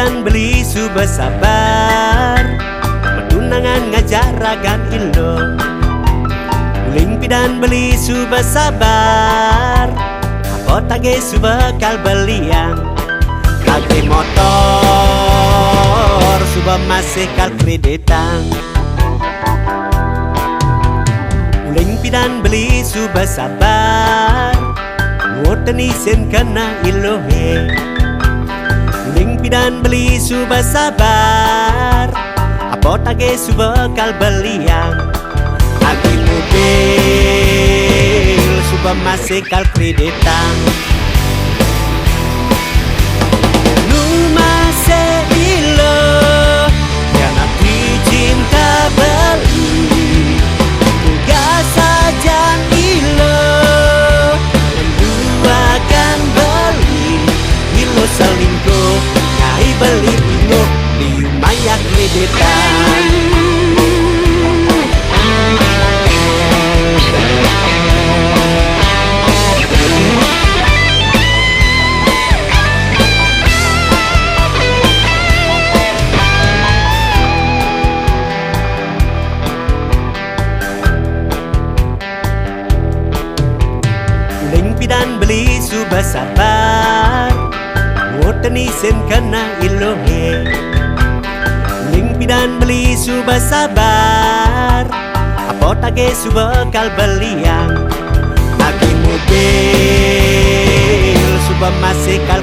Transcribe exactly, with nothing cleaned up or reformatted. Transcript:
Beli suba sabar, matunangan ngajaragan ilo. Uling pidan beli suba sabar, apa tage suba kal beliang. Tage motor suba masih kal kreditang. Uling pidan beli suba sabar, woteni sen kena ilohe. Uling pidan beli suba sabar, apa tage suba kal beliang. Agi mobil suba masih kal kreditang. Nu masih ilo, ya nak dicinta beli. Tugas sajan ilo, menduakan beli. Ilo selingkuh, ngai beli bingung, liu maya kreditang. Uling pidan beli suba sabar, woteni sen kena ilohe. Uling pidan beli suba sabar, apa tage suba kal beliang. Agi mobil suba masih kal